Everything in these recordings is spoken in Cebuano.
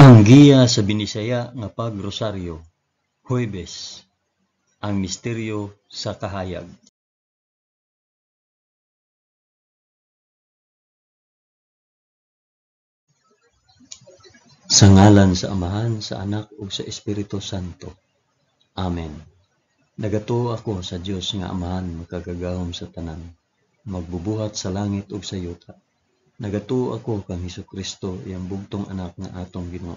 Ang giya sa Binisaya nga pagrosaryo, Huwebes, ang misteryo sa kahayag. Sa ngalan sa Amahan, sa Anak ug sa Espiritu Santo. Amen. Nagatuo ako sa Dios nga Amahan makagagahom sa tanan, magbubuhat sa langit ug sa yuta. Nagatuo ako kang Hesukristo, iyang bugtong anak nga atong Ginoo.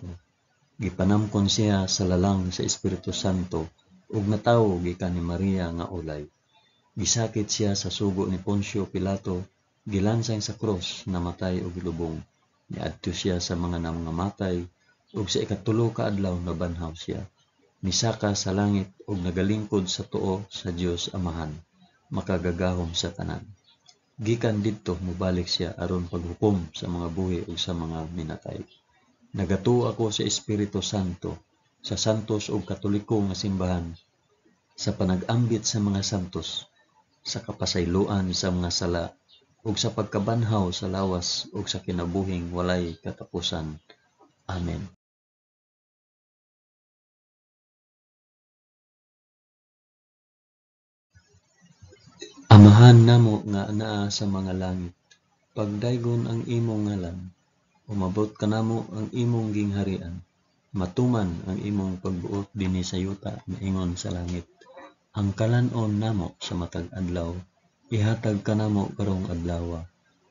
Gipanamkon siya sa lalang sa Espiritu Santo ug natawo gikan ni Maria nga ulay. Gisakit siya sa sugo ni Poncio Pilato, gilansang sa krus, namatay ug gilubong. Niadto siya sa mga nangamatay ug sa ikatulo ka adlaw nabanhaw siya. Misaka sa langit ug nagalingkod sa tuo sa Dios Amahan, makagagahom sa tanan. Gikan didto mobalik siya aron paghukom sa mga buhi ug sa mga minatay. Nagatuo ako sa Espiritu Santo, sa santos ug katoliko nga simbahan, sa panag-ambit sa mga santos, sa kapasayloan sa mga sala, ug sa pagkabanhaw sa lawas ug sa kinabuhing walay katapusan. Amen. Amahan namo nga anaa sa mga langit, pagdaygon ang imong ngalan, umabot kanamo ang imong gingharian, matuman ang imong pagbuot dinhi sa yuta maingon sa langit. Ang kalan-on namo sa matag adlaw, ihatag kanamo karong adlawa,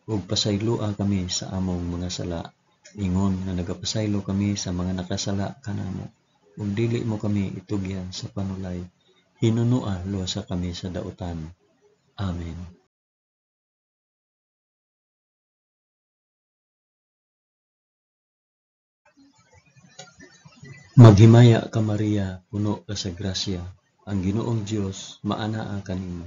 ug pasayloa kami sa among mga sala, ingon nga nagapasaylo kami sa mga nakasala kanamo, ug dili mo kami itugyan sa panulay, hinunoa luwasa kami sa dautan. Amen. Maghimaya ka Maria, puno ka sa grasya, ang Ginoong Dios maanaa kanimo.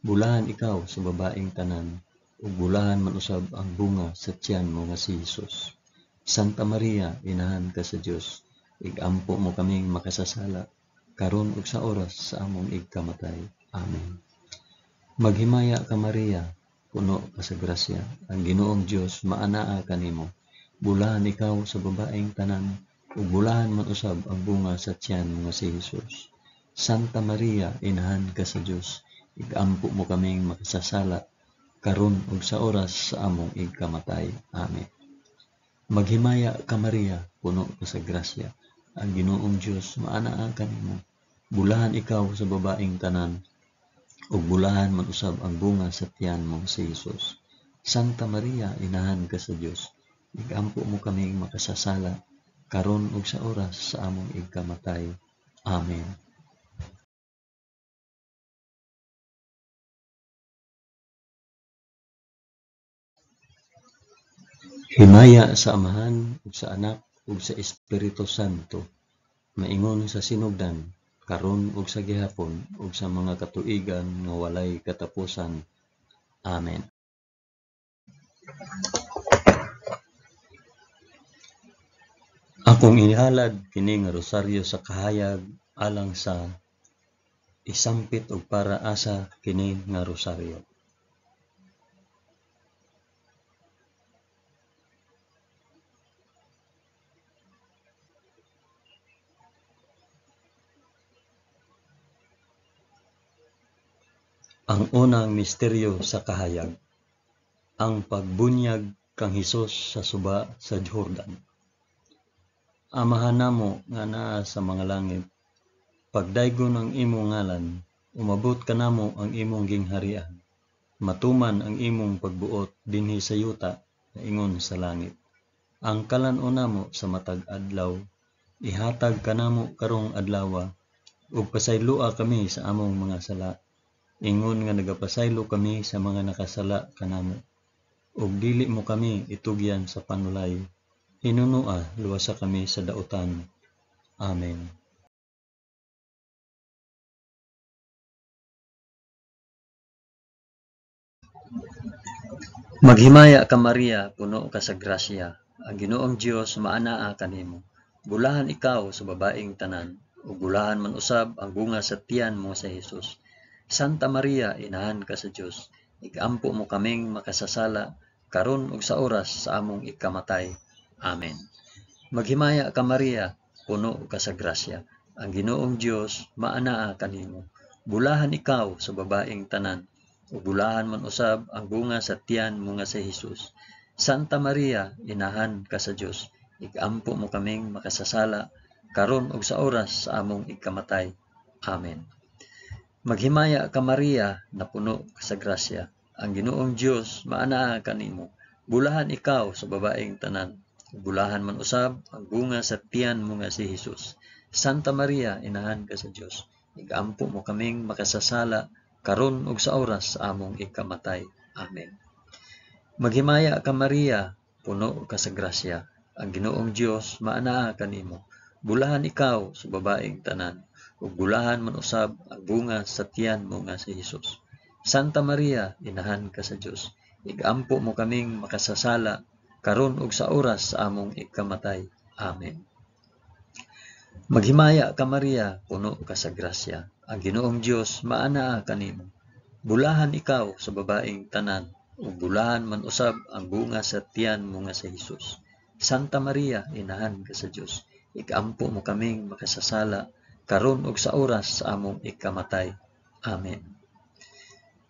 Bulahan ikaw sa babaeng tanan, ug bulahan man usab ang bunga sa tiyan mo nga si Hesus. Santa Maria, inahan ka sa Dios, igampo mo kaming makasasala, karon ug sa oras sa among igkamatay. Amen. Maghimaya ka Maria, puno ka sa grasya, ang Ginoong Dios maanaa kanimo. Bulahan ikaw sa babaeng tanan, ug bulahan man usab ang bunga sa tiyan mo nga si Hesus. Santa Maria, inahan ka sa Dios, igampo mo kaming makasasala, karon ug sa oras sa among igkamatay. Amen. Maghimaya ka Maria, puno ka sa grasya, ang Ginoong Dios maanaa kanimo. Bulahan ikaw sa babaeng tanan, ug bulahan man usab ang bunga sa tiyan mo si Hesus. Santa Maria, inahan ka sa Dios, igampo mo kaming makasasala, karon ug sa oras sa among igkamatay. Amen. Himaya sa Amahan ug sa Anak ug sa Espiritu Santo, maingon sa sinugdan, karon ug sa gihapon ug sa mga katuigan nga walay katapusan. Amen. Akong ihalad kini nga rosaryo sa kahayag alang sa isampit og para asa kini nga rosaryo. Ang unang misteryo sa kahayag, ang pagbunyag kang Hesus sa suba sa Jordan. Amahan namo nga naa sa mga langit, pagdaygon ang imong ngalan, umabot kanamo ang imong gingharian, matuman ang imong pagbuot dinhi sa yuta maingon sa langit. Ang kalan-on namo sa matag adlaw, ihatag kanamo karong adlawa, ug pasayloa kami sa among mga sala, ingon nga nagapasaylo kami sa mga nakasala kanamo, ug dili mo kami itugyan sa panulay, hinunoa luwasa kami sa dautan. Amen. Maghimaya ka Maria, puno ka sa grasya, ang Ginoong Dios maanaa kanimo. Bulahan ikaw sa babaeng tanan, ug bulahan man usab ang bunga sa tiyan mo sa Hesus. Santa Maria, inahan ka sa Dios, igampo mo kaming makasasala, karon ug sa oras sa among ikamatay. Amen. Maghimaya ka Maria, puno ka sa grasya. Ang Ginoong Dios maanaa kanimo. Bulahan ikaw sa babaeng tanan, ug bulahan man usab ang bunga sa tiyan mo nga si Hesus. Santa Maria, inahan ka sa Dios, igampo mo kaming makasasala karon ug sa oras sa among igkamatay. Amen. Maghimaya ka Maria, napuno ka sa grasya. Ang Ginoong Dios maanaa kanimo. Bulahan ikaw sa babaeng tanan, ug bulahan man usab ang bunga sa tiyan mo nga si Hesus. Santa Maria, inahan ka sa Dios, igampo mo kaming makasasala karon ug sa oras sa among ikamatay. Amen. Maghimaya ka Maria, puno ka sa grasya. Ang Ginoong Dios maanaa kanimo. Bulahan ikaw sa babaeng tanan, ug bulahan man usab ang bunga sa tiyan mo nga si Hesus. Santa Maria, inahan ka sa Dios, igampo mo kaming makasasala karon ug sa oras sa among ikamatay. Amen. Maghimaya ka Maria, puno ka sa grasya. Ang Ginoong Dios maanaa kanimo. Bulahan ikaw sa babaeng tanan, ug bulahan man usab ang bunga sa tiyan mo nga si Hesus. Santa Maria, inahan ka sa Dios, igampo mo kaming makasasala karon ug sa oras sa among ikamatay. Amen.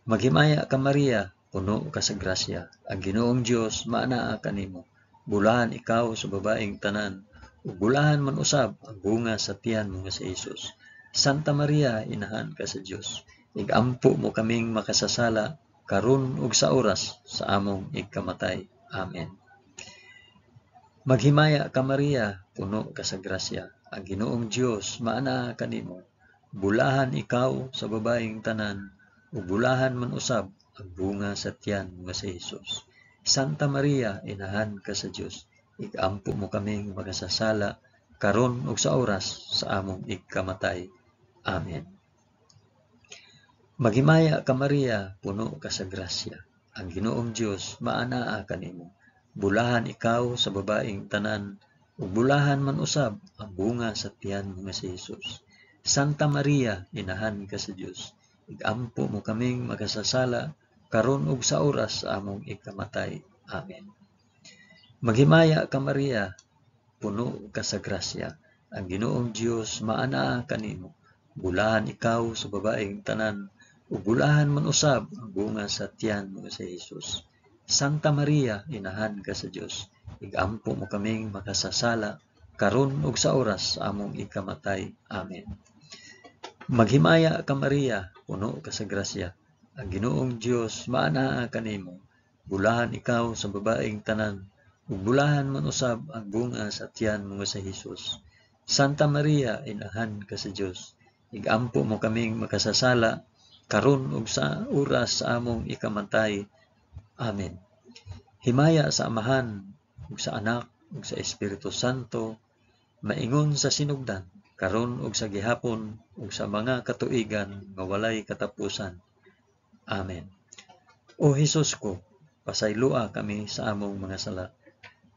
Maghimaya ka Maria, puno ka sa grasya. Ang Ginoong Dios maanaa kanimo. Bulahan ikaw sa babaeng tanan, ug bulahan man usab ang bunga sa tiyan mo nga si Hesus. Santa Maria, inahan ka sa Dios, igampo mo kaming makasasala karon ug sa oras sa among ikamatay. Amen. Maghimaya ka Maria, puno ka sa grasya. Ang Ginoong Dios maanaa kanimo. Bulahan ikaw sa babaeng tanan, ug bulahan man usab ang bunga sa tiyan mo nga si Hesus. Santa Maria, inahan ka sa Dios, igampo mo kaming makasasala karon ug sa oras sa among ikamatay. Amen. Maghimaya ka Maria, puno ka sa grasya. Ang Ginoong Dios maanaa kanimo. Bulahan ikaw sa babaeng tanan, ug bulahan man usab ang bunga sa tiyan mo nga si Hesus. Santa Maria, inahan ka sa Dios, igampo mo kaming makasasala karon ug sa oras sa among ikamatay. Amen. Maghimaya ka Maria, puno ka sa grasya. Ang Ginoong Dios maanaa kanimo. Bulahan ikaw sa babaeng tanan, ug bulahan man usab ang bunga sa tiyan mo nga si Hesus. Santa Maria, inahan ka sa Dios, igampo mo kaming makasasala karon ug sa oras sa among ikamatay. Amen. Maghimaya ka Maria, puno ka sa grasya. Ang Ginoong Dios maanaa kanimo. Bulahan ikaw sa babaeng tanan, ug bulahan man usab ang bunga sa tiyan mo nga si Hesus. Santa Maria, inahan ka sa Dios, igampo mo kaming makasasala karon ug sa oras sa among ikamatay. Amen. Himaya sa Amahan ug sa Anak ug sa Espiritu Santo, maingon sa sinugdan, karon ug sa gihapon ug sa mga katuigan nga walay katapusan. Amen. O Hesus ko, pasayloa kami sa among mga sala.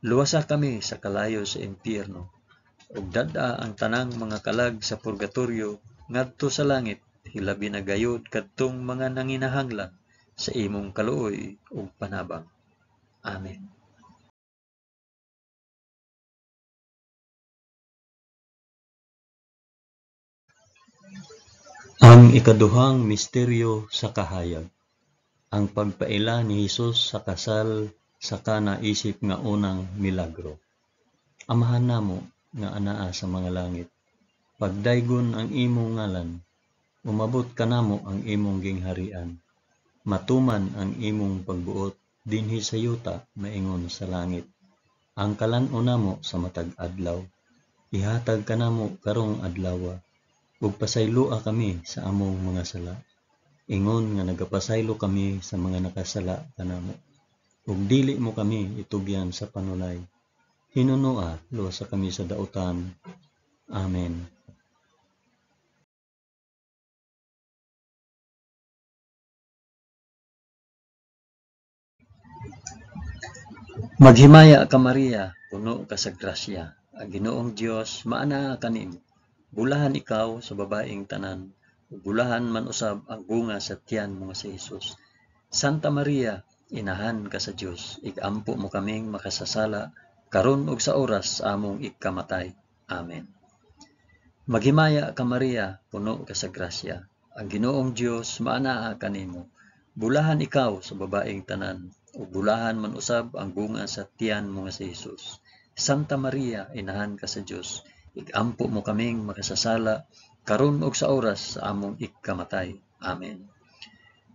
Luwasa kami sa kalayo sa impyerno, ug dad-a ang tanang mga kalag sa purgatorio ngadto sa langit, hilabi na gayod kadtong mga nanginahanglan sa imong kaluoy ug panabang. Amen. Ang ikaduhang misteryo sa kahayag, ang pagpaila ni Hesus sa kasal sa Kana isip nga unang milagro. Amahan namo nga anaa sa mga langit, pagdaygon ang imong ngalan, umabot kanamo ang imong gingharian. Matuman ang imong pagbuot dinhi sa yuta maingon sa langit. Ang kalan-on namo sa matag adlaw, ihatag kanamo karong adlawa, ug pasayloa kami sa among mga sala, ingon nga nagapasaylo kami sa mga nakasala kanamo. Ug dili mo kami itugyan sa panulay. Hinunoa, luwasa kami sa dautan. Amen. Maghimaya ka Maria, puno ka sa grasya. Ang Ginoong Dios maanaa kanimo. Bulahan ikaw sa babaeng tanan, ug bulahan man usab ang bunga sa tiyan mo nga si Hesus. Santa Maria, inahan ka sa Dios, igampo mo kaming makasasala karon ug sa oras sa among ikamatay. Amen. Maghimaya ka Maria, puno ka sa grasya. Ang Ginoong Dios maanaa kanimo. Bulahan ikaw sa babaeng tanan, ug bulahan man usab ang bunga sa tiyan mo nga si Jesus. Santa Maria, inahan ka sa Dios, igampo mo kaming makasasala, karon ug sa oras sa among ikamatay. Amen.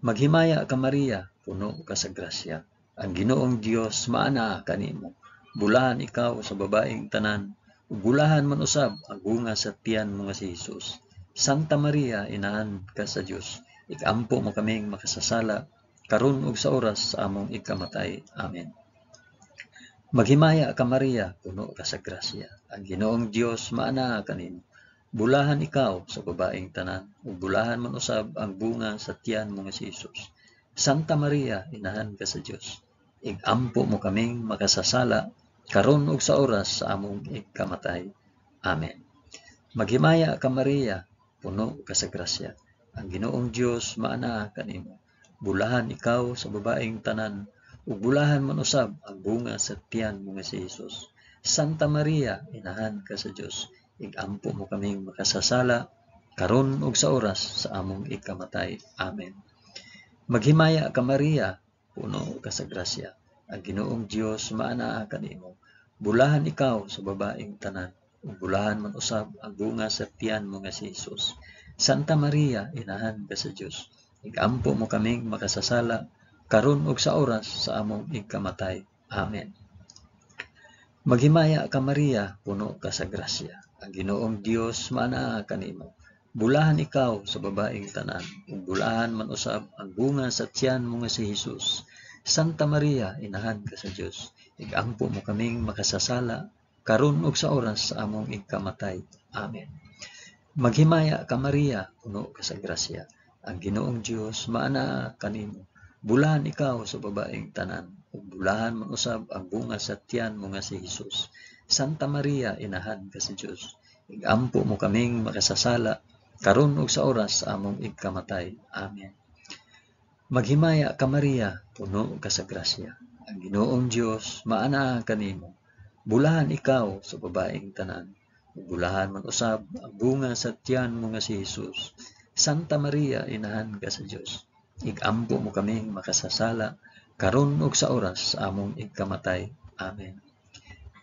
Maghimaya ka Maria, puno ka sa grasya. Ang Ginoong Dios maanaa kanimo. Bulahan ikaw sa babaeng tanan, ug bulahan man usab ang bunga sa tiyan mo nga si Jesus. Santa Maria, inahan ka sa Dios, ikampo mo kaming makasasala, karon ug sa oras sa among ikamatay. Amen. Maghimaya ka Maria, puno ka sa grasya. Ang Ginoong Dios maanaa kanimo. Bulahan ikaw sa babaeng tanan, ug bulahan man usab ang bunga sa tiyan mo nga si Jesus. Santa Maria, inahan ka sa Dios, igampo mo kaming makasasala, karon ug sa oras sa among ikamatay. Amen. Maghimaya ka Maria, puno ka sa grasya. Ang Ginoong Dios maanaa kanimo. Bulahan ikaw sa babaeng tanan, ug bulahan man usab ang bunga sa tiyan mo nga si Jesus. Santa Maria, inahan ka sa Dios, igampo mo kaming makasasala, karon ug sa oras sa among ikamatay. Amen. Maghimaya ka Maria, puno ka sa grasya. Ang Ginoong Dios maanaa kanimo. Bulahan ikaw sa babaeng tanan, ug bulahan man usab ang bunga sa tiyan mo nga si Jesus. Santa Maria, inahan ka sa Dios, igampo mo kaming makasasala, karon ug sa oras sa among ikamatay. Amen. Maghimaya ka Maria, puno ka sa grasya. Ang Ginoong Dios maanaa kanimo. Bulahan ikaw sa babaeng tanan, ug bulahan man usab ang bunga sa tiyan mo nga si Jesus. Santa Maria, inahan ka sa Dios, igampo mo kaming makasasala, karon ug sa oras sa among ikamatay. Amen. Maghimaya ka Maria, puno ka sa grasya. Ang Ginoong Dios maanaa kanimo. Bulahan ikaw sa babaeng tanan, ug bulahan man usab ang bunga sa tiyan mo nga si Jesus. Santa Maria, inahan ka sa Dios, igampo mo kaming makasasala, karon ug sa oras sa among ikamatay. Amen. Maghimaya ka Maria, puno ka sa grasya. Ang Ginoong Dios maanaa kanimo. Bulahan ikaw sa babaeng tanan, ug bulahan man usab ang bunga sa tiyan mo nga si Jesus. Santa Maria, inahan ka sa Dios, igampo mo kaming makasasala, karon ug sa oras sa among ikamatay. Amen.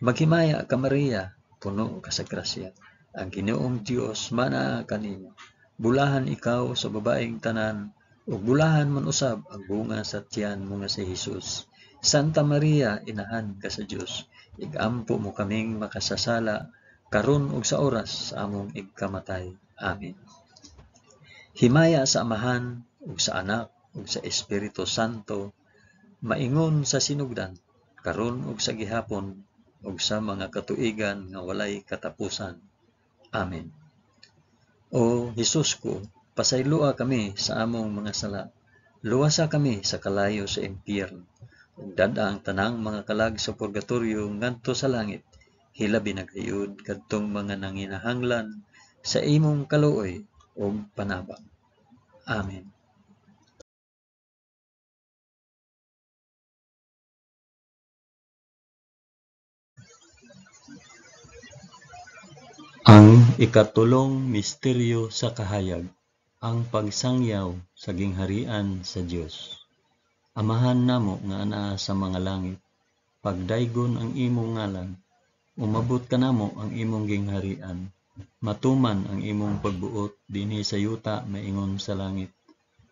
Maghimaya ka Maria, puno ka sa grasya. Ang Ginoong Dios maanaa kanimo. Bulahan ikaw sa babaeng tanan, ug bulahan man usab ang bunga sa tiyan mo nga si Jesus. Santa Maria, inahan ka sa Dios, igampo mo kaming makasasala, karon ug sa oras sa among ikamatay. Amen. Himaya sa Amahan, ug sa Anak, ug sa Espiritu Santo, maingon sa sinugdan, karon ug sa gihapon, ug sa mga katuigan nga walay katapusan. Amen. O Hesus ko, pasayloa kami sa among mga sala. Luwasa kami sa kalayo sa impyerno. Ug dad-a ang tanang mga kalag sa purgatorio ngadto sa langit. Hilabi na gayud kadtong mga nanginahanglan sa imong kaluoy ug panabang. Amen. Ang ikatulong misteryo sa kahayag, ang pagsangyaw sa gingharian sa Dios. Amahan namo nga anaa sa mga langit, pagdaygon ang imong ngalan, umabot kanamo ang imong gingharian, matuman ang imong pagbuot dinhi sa yuta maingon sa langit.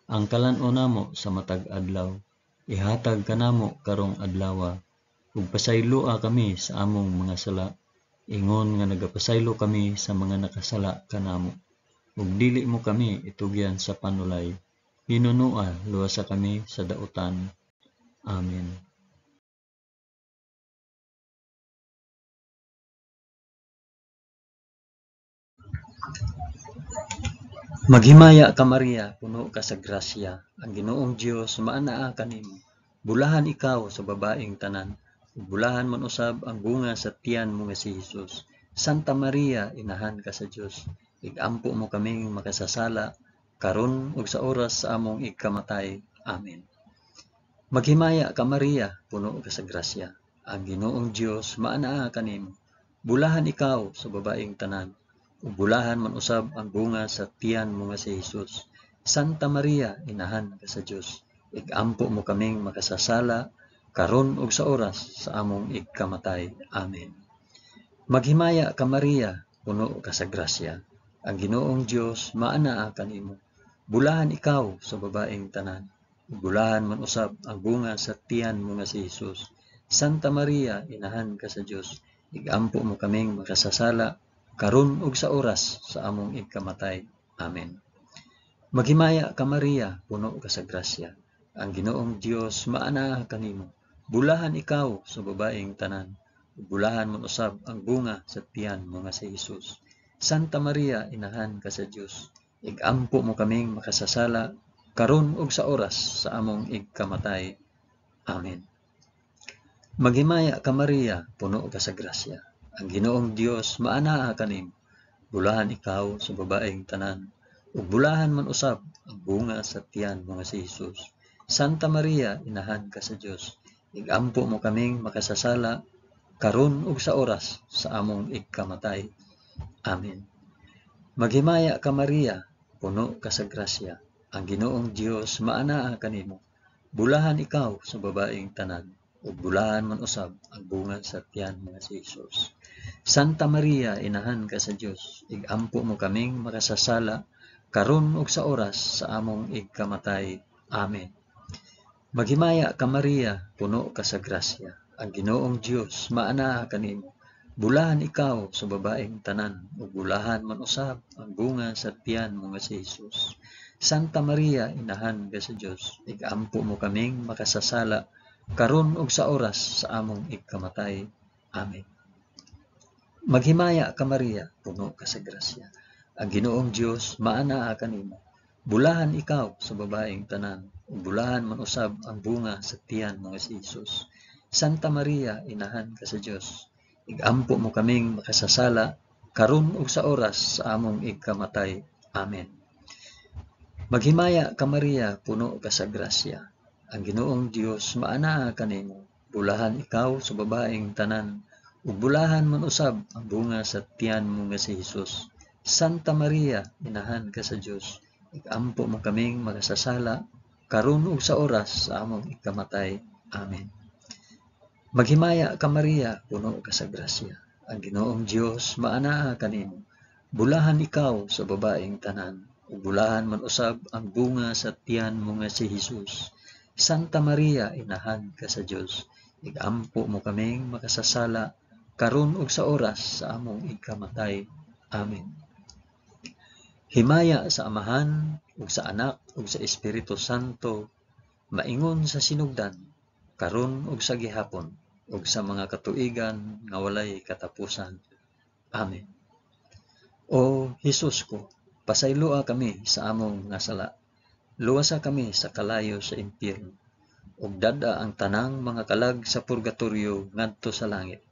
Ang kalan-on namo sa matag adlaw, ihatag kanamo karong adlawa, ug pasayloa kami sa among mga sala, ingon nga nagapasaylo kami sa mga nakasala kanamo. Ug dili mo kami itugyan sa panulay, hinunua luwasa kami sa dautan. Amen. Maghimaya ka Maria, puno ka sa grasya. Ang Ginoong Dios maanaa kanimo. Bulahan ikaw sa babaeng tanan, ug bulahan man usab ang bunga sa tiyan mo nga si Jesus. Santa Maria, inahan ka sa Dios, igampo mo kaming makasasala, karon ug sa oras sa among ikamatay. Amen. Maghimaya ka Maria, puno ka sa grasya. Ang Ginoong Dios maanaa kanimo. Bulahan ikaw sa babaeng tanan, ug bulahan man usab ang bunga sa tiyan mo nga si Hesus. Santa Maria, inahan ka sa Dios, igampo mo kaming makasasala karon ug sa oras sa among igkamatay. Amen. Maghimaya ka Maria, puno ka sa grasya. Ang Ginoong Dios maanaa kanimo. Bulahan ikaw sa babaeng tanan, ug bulahan man usab ang bunga sa tiyan mo nga si Hesus. Santa Maria, inahan ka sa Dios, igampo mo kaming makasasala karon ug sa oras sa among igkamatay. Amen. Maghimaya ka Maria, puno ka sa grasya. Ang Ginoong Dios maanaa kanimo. Bulahan ikaw sa babaeng tanan, ug bulahan man usab ang bunga sa tiyan mo nga si Hesus. Santa Maria, inahan ka sa Dios, igampo mo kaming makasasala karon ug sa oras sa among igkamatay. Amen. Maghimaya ka Maria, puno ka sa grasya. Ang Ginoong Dios maanaa kanimo. Bulahan ikaw sa babaeng tanan, ug bulahan man usab ang bunga sa tiyan mo nga si Hesus. Santa Maria, inahan ka sa Dios, igampo mo kaming makasasala karon ug sa oras sa among igkamatay. Amen. Maghimaya ka Maria, puno ka sa grasya. Ang Ginoong Dios maanaa kanimo. Bulahan ikaw sa babaeng tanan, ug bulahan man usab ang bunga sa tiyan mo nga si Hesus. Santa Maria, inahan ka sa Dios, igampo mo kaming makasasala karon ug sa oras sa among igkamatay. Amen. Maghimaya ka Maria, puno ka sa grasya. Ang Ginoong Dios maanaa kanimo. Bulahan ikaw sa babaeng tanan, ug bulahan man usab ang bunga sa tiyan mo nga si Hesus. Santa Maria, inahan ka sa Dios, igampo mo kaming makasasala karon ug sa oras sa among igkamatay. Amen. Maghimaya ka Maria, puno ka sa grasya. Ang Ginoong Dios maanaa kanimo. Bulahan ikaw sa babaeng tanan, ug bulahan man usab ang bunga sa tiyan mo nga si Hesus. Santa Maria, inahan ka sa Dios, igampo mo kaming makasasala karon ug sa oras sa among igkamatay. Amen. Maghimaya ka Maria, puno ka sa grasya. Ang Ginoong Dios maanaa kanimo. Bulahan ikaw sa babaeng tanan, ug bulahan man usab ang bunga sa tiyan mo nga si Hesus. Santa Maria, inahan ka sa Dios, igampo mo kaming makasasala karon ug sa oras sa among ikamatay. Amen. Maghimaya ka Maria, puno ka sa grasya. Ang Ginoong Dios maanaa kanimo. Bulahan ikaw sa babaeng tanan, ug bulahan man usab ang bunga sa tiyan mo nga si Hesus. Santa Maria, inahan ka sa Dios, igampo mo kaming makasasala karon ug sa oras sa among ikamatay. Amen. Himaya sa Amahan ug sa Anak ug sa Espiritu Santo, maingon sa sinugdan, karon ug sa gihapon, ug sa mga katuigan nga walay katapusan. Amen. O Hesus ko, pasayloa kami sa among nga sala. Luwasa kami sa kalayo sa impyerno, ug dad-a ang tanang mga kalag sa purgatorio ngadto sa langit.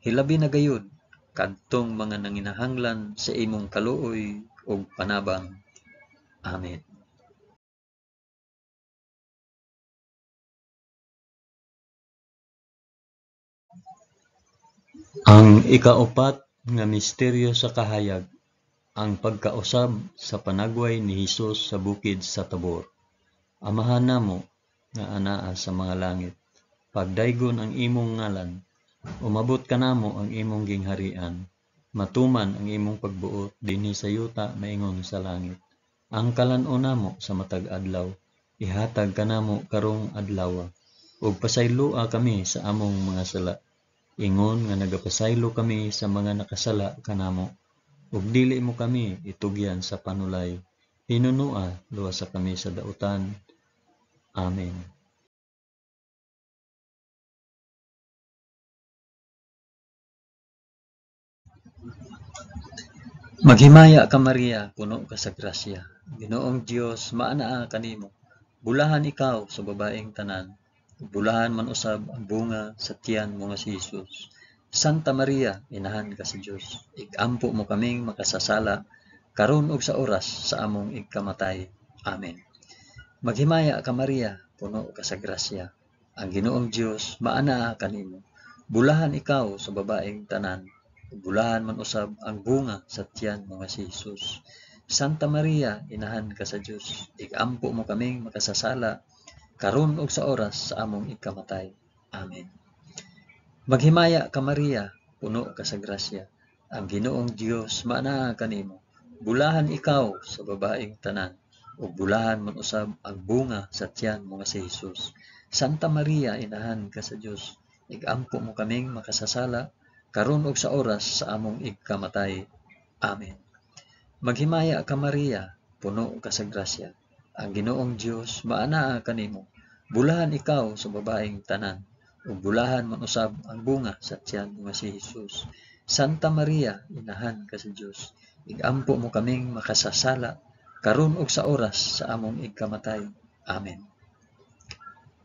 Hilabi na gayud kadtong mga nanginahanglan sa imong kaluoy ug panabang. Amen. Ang ikaupat nga misteryo sa kahayag, ang pagkausab sa panagway ni Hesus sa bukid sa Tabor. Amahan namo nga anaa sa mga langit, pagdaygon ang imong ngalan, umabot kanamo ang imong gingharian, matuman ang imong pagbuot dinhi sa yuta maingon sa langit. Ang kalan-on namo sa matag adlaw, ihatag kanamo karong adlawa, ug pasayloa kami sa among mga sala, ingon nga nagapasaylo kami sa mga nakasala kanamo. Ug dili mo kami itugyan sa panulay, hinunua luwasa kami sa dautan. Amen. Maghimaya ka Maria, puno ka sa grasya. Ginoong Dios maanaa kanimo. Bulahan ikaw sa babaeng tanan, ug bulahan man usab ang bunga sa tiyan mo nga si Hesus. Santa Maria, inahan ka sa Dios, igampo mo kaming makasasala karon ug sa oras sa among igkamatay. Amen. Maghimaya ka Maria, puno ka sa grasya. Ang Ginoong Dios maanaa kanimo. Bulahan ikaw sa babaeng tanan, ug bulahan man usab ang bunga sa tiyan mo nga si Jesus. Santa Maria, inahan ka sa Dios, igampo mo kaming makasasala, karon ug sa oras sa among ikamatay. Amen. Maghimaya ka Maria, puno ka sa grasya. Ang Ginoong Dios maanaa kanimo. Bulahan ikaw sa babaeng tanan, ug bulahan man usab ang bunga sa tiyan mo nga si Jesus. Santa Maria, inahan ka sa Dios, igampo mo kaming makasasala, karon ug sa oras sa among igkamatay. Amen. Maghimaya ka Maria, puno ka sa grasya. Ang Ginoong Dios maanaa kanimo. Bulahan ikaw sa babaeng tanan, ug bulahan man usab ang bunga sa tiyan mo nga si Jesus. Santa Maria, inahan ka sa Dios, igampo mo kaming makasasala, karon ug sa oras sa among igkamatay. Amen.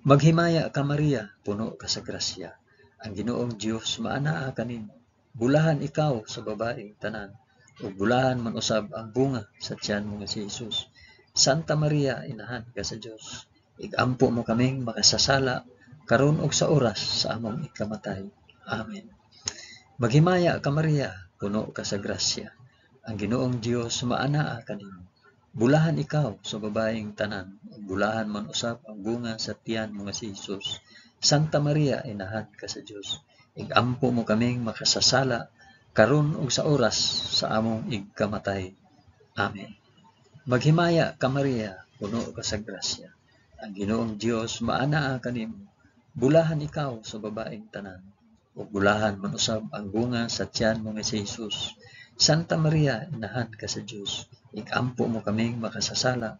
Maghimaya ka Maria, puno ka sa grasya. Ang Ginoong Dios maanaa kanimo. Bulahan ikaw sa babaeng tanan, ug bulahan man usab ang bunga sa tiyan mo nga si Jesus. Santa Maria, inahan ka sa Dios, igampo mo kaming makasasala, karon ug sa oras sa among ikamatay. Amen. Maghimaya ka Maria, puno ka sa grasya. Ang Ginoong Dios maanaa kanimo. Bulahan ikaw sa babaeng tanan, ug bulahan man usab ang bunga sa tiyan mo nga si Jesus. Santa Maria, inahan ka sa Dios, igampo mo kaming makasasala, karon ug sa oras sa among igkamatay. Amen. Maghimaya ka Maria, puno ka sa grasya. Ang Ginoong Dios maanaa kanimo. Bulahan ikaw sa babaeng tanan, ug bulahan man usab ang bunga sa tiyan mo nga si Jesus. Santa Maria, inahan ka sa Dios, igampo mo kaming makasasala,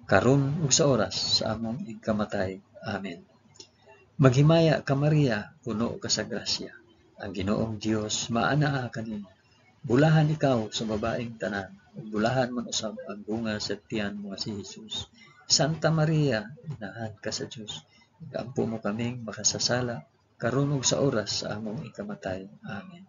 karon ug sa oras sa among igkamatay. Amen. Maghimaya ka Maria, puno ka sa grasya. Ang Ginoong Dios maanaa kanimo. Bulahan ikaw sa babaeng tanan, ug bulahan man usab ang bunga sa tiyan mo nga si Jesus. Santa Maria, inahan ka sa Dios, igampo mo kaming makasasala, karon ug sa oras sa among ikamatay. Amen.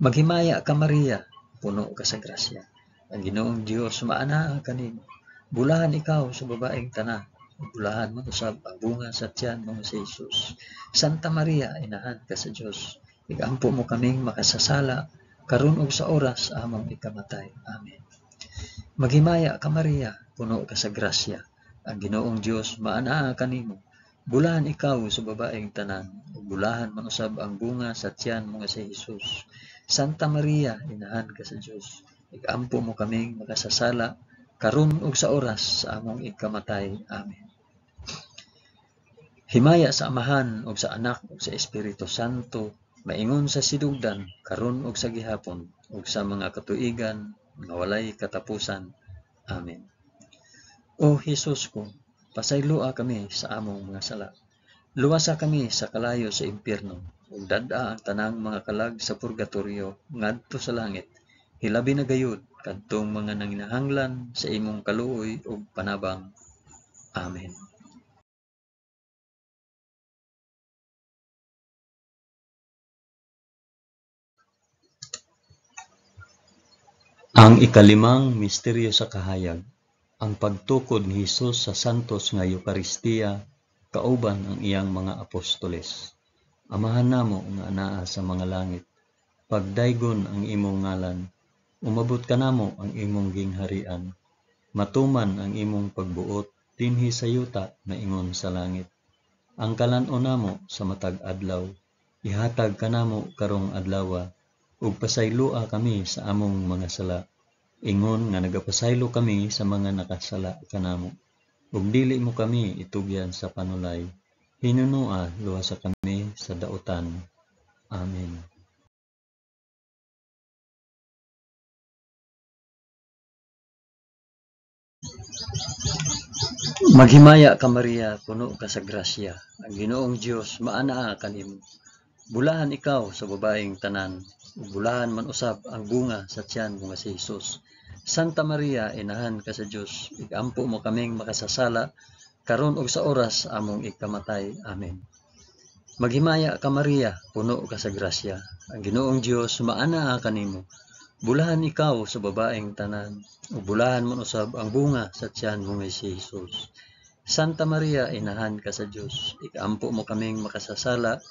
Maghimaya ka Maria, puno ka sa grasya. Ang Ginoong Dios maanaa kanimo. Bulahan ikaw sa babaeng tanan, ug bulahan man usab ang bunga sa tiyan mo nga si Jesus. Santa Maria, inahan ka sa Dios, igampo mo kaming makasasala, karon ug sa oras sa among ikamatay. Amen. Maghimaya ka Maria, puno ka sa grasya. Ang Ginoong Dios maanaa kanimo. Bulahan ikaw sa babaeng tanan, ug bulahan man usab ang bunga sa tiyan mo nga si Jesus. Santa Maria, inahan ka sa Dios, igampo mo kaming makasasala, karon ug sa oras sa among ikamatay. Amen. Himaya sa Amahan ug sa Anak ug sa Espiritu Santo, maingon sa sidugdan, karon ug sa gihapon, ug sa mga katuigan nga walay katapusan. Amen. O Hesus ko, pasayloa kami sa among mga sala. Luwasa kami sa kalayo sa impyerno, ug dad-a ang tanang mga kalag sa purgatorio ngadto sa langit. Hilabi na gayud kadtong mga nanginahanglan sa imong kaluoy ug panabang. Amen. Ang ikalimang misteryo sa kahayag, ang pagtukod ni Hesus sa santos nga Eukaristiya kauban ang iyang mga apostoles. Amahan namo nga anaa sa mga langit, pagdaygon ang imong ngalan, umabot kanamo ang imong gingharian, matuman ang imong pagbuot dinhi sa yuta maingon sa langit. Ang kalan-on namo sa matag adlaw, ihatag kanamo karong adlawa, ug pasayloa kami sa among mga sala, ingon nga nagapasaylo kami sa mga nakasala kanamo. Ug dili mo kami itugyan sa panulay, hinunoa luwasa kami sa dautan. Amen. Maghimaya ka Maria, puno ka sa grasya. Ang Ginoong Dios maanaa kanimo. Bulahan ikaw sa babaeng tanan, ug bulahan man usab ang bunga sa tiyan mo nga si Hesus. Santa Maria, inahan ka sa Dios, igampo mo kaming makasasala, karon ug sa oras among ikamatay. Amen. Maghimaya ka Maria, puno ka sa grasya. Ang Ginoong Dios maanaa kanimo. Bulahan ikaw sa babaeng tanan, ug bulahan man usab ang bunga sa tiyan mo nga si Hesus. Santa Maria, inahan ka sa Dios, ikampo mo kaming makasasala,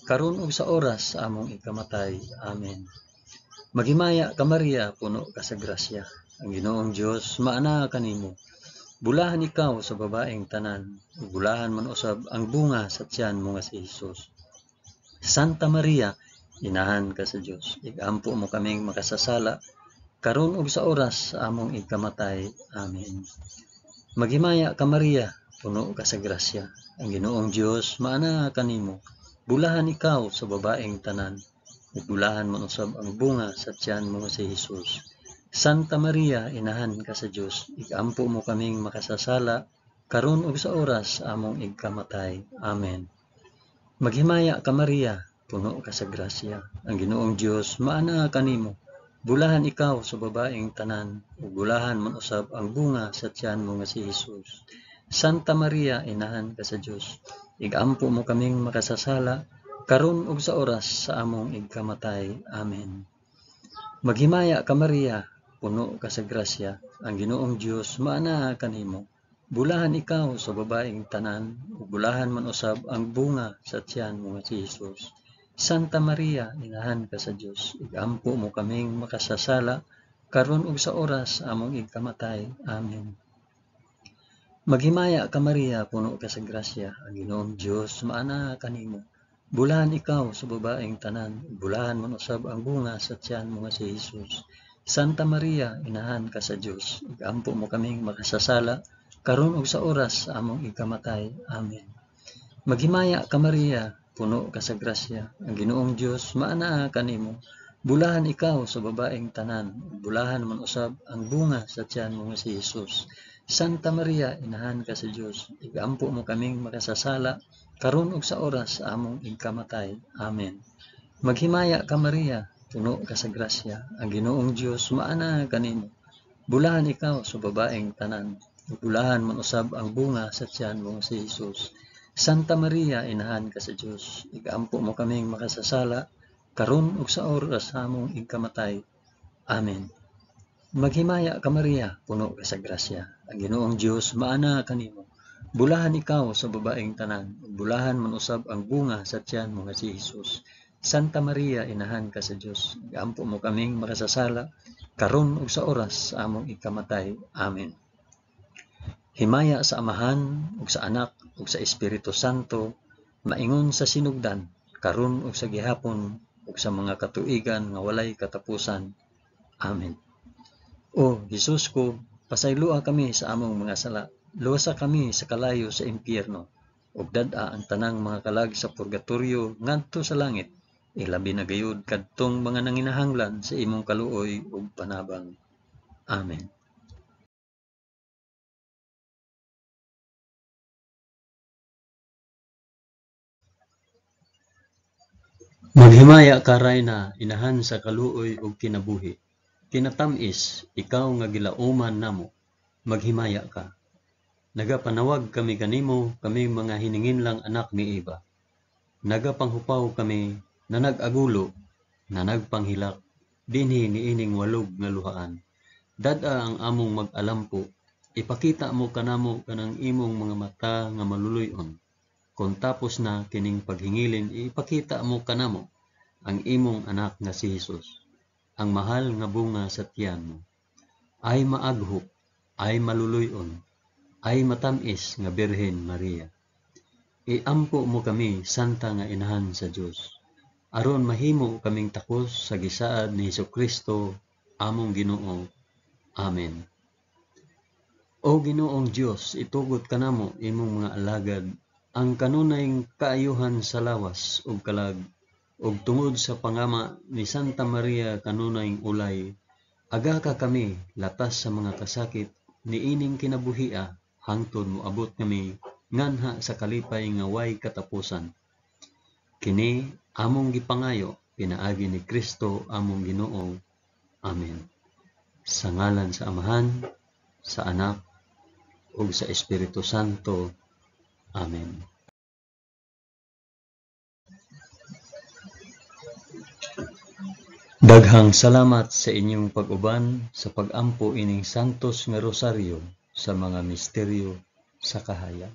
karon ug sa oras sa among ikamatay. Amen. Maghimaya ka Maria, puno ka sa grasya. Ang Ginoong Dios maanaa kanimo. Bulahan ikaw sa babaeng tanan, ug bulahan man usab ang bunga sa tiyan mo nga si Hesus. Santa Maria, inahan ka sa Dios, igampo mo kaming makasasala, karon ug sa oras sa among ikamatay. Amen. Maghimaya ka Maria, puno ka sa grasya. Ang Ginoong Dios maanaa kanimo. Bulahan ikaw sa babaeng tanan, ug bulahan man usab ang bunga sa tiyan mo nga si Hesus. Santa Maria, inahan ka sa Dios, igampo mo kaming makasasala, karon ug sa oras sa among ikamatay. Amen. Maghimaya ka Maria, puno ka sa grasya. Ang Ginoong Dios maanaa kanimo. Bulahan ikaw sa babaeng tanan, ug bulahan man usab ang bunga sa tiyan mo nga si Hesus. Santa Maria, inahan ka sa Dios, igampo mo kaming makasasala, karon ug sa oras sa among ikamatay. Amen. Maghimaya ka Maria, puno ka sa grasya. Ang Ginoong Dios maanaa kanimo. Bulahan ikaw sa babaeng tanan, ug bulahan man usab ang bunga sa tiyan mo nga si Hesus. Santa Maria, inahan ka sa Dios, igampo mo kaming makasasala, karon ug sa oras sa among ikamatay. Amen. Maghimaya ka Maria, puno ka sa grasya. Ang Ginoong Dios maanaa kanimo. Bulahan ikaw sa babaeng tanan, ug bulahan man usab ang bunga sa tiyan mo nga si Hesus. Santa Maria, inahan ka sa Dios, igampo mo kaming makasasala, karon ug sa oras sa among ikamatay. Amen. Maghimaya ka Maria, puno ka sa grasya. Ang Ginoong Dios maanaa kanimo. Bulahan ikaw sa babaeng tanan, ug bulahan man usab ang bunga sa tiyan mo nga si Hesus. Santa Maria, inahan ka sa Dios, igampo mo kaming makasasala, karon ug sa oras sa among ikamatay. Amen. Maghimaya ka Maria, puno ka sa grasya. Ang Ginoong Dios maanaa kanimo. Bulahan ikaw sa babaeng tanan, ug bulahan man usab ang bunga sa tiyan mo nga si Hesus. Santa Maria, inahan ka sa Dios, igampo mo kaming makasasala, karon ug sa oras sa among ikamatay. Amen. Maghimaya ka Maria, puno ka sa grasya. Ang Ginoong Dios maanaa kanimo. Bulahan ikaw sa babaeng tanan, ug bulahan man usab ang bunga sa tiyan mo nga si Hesus. Santa Maria, inahan ka sa Dios, igampo mo kaming makasasala, karon ug sa oras sa among ikamatay. Amen. Himaya sa Amahan ug sa Anak ug sa Espiritu Santo, maingon sa sinugdan, karon ug sa gihapon ug sa mga katuigan nga walay katapusan. Amen. O Hesus ko, pasayloa kami sa among mga sala, luwasa kami sa kalayo sa impyerno, ug dad-a ang tanang mga kalag sa purgatorio ngadto sa langit, ilabi na gayud kadtong mga nanginahanglan sa imong kaluoy ug panabang. Amen. Maghimaya ka Rayna, inahan sa kaluoy ug kinabuhi. Kinatam-is, ikaw nga gilauman namo, maghimaya ka. Nagapanawag kami kanimo, kaming mga hininginlang anak ni Eva. Nagapanghupaw kami na nag-agulo, na nagpanghilak, dinhi niining walog nga luhaan. Dad-a ang among mag-alampo, ipakita mo kanamo kanang imong mga mata nga maluluy-on. Kung tapos na kining paghingilin, ipakita mo kanamo ang imong anak nga si Hesus, ang mahal nga bunga sa tiyan mo. Ay maaghop, ay maluluy-on, ay matam-is nga Birhen Maria. Iampo mo kami, Santa nga Inahan sa Dios, aron mahimo kaming takos sa gisaad ni Hesukristo, among Ginoo. Amen. O Ginoong Dios, itugot kanamo imong mga alagad ang kanunay kaayuhan sa lawas ug kalag, ug tungod sa pangama ni Santa Maria kanunay ulay, agaka kami latas sa mga kasakit niining kinabuhia hangtod moabot kami nganha sa kalipay nga way katapusan. Kini among gipangayo pinaagi ni Kristo among Ginoo. Amen. Sa ngalan sa Amahan, sa Anak, ug sa Espiritu Santo. Amen. Daghang salamat sa inyong pag-uban sa pag-ampo ining Santos nga Rosaryo sa mga misteryo sa kahayag.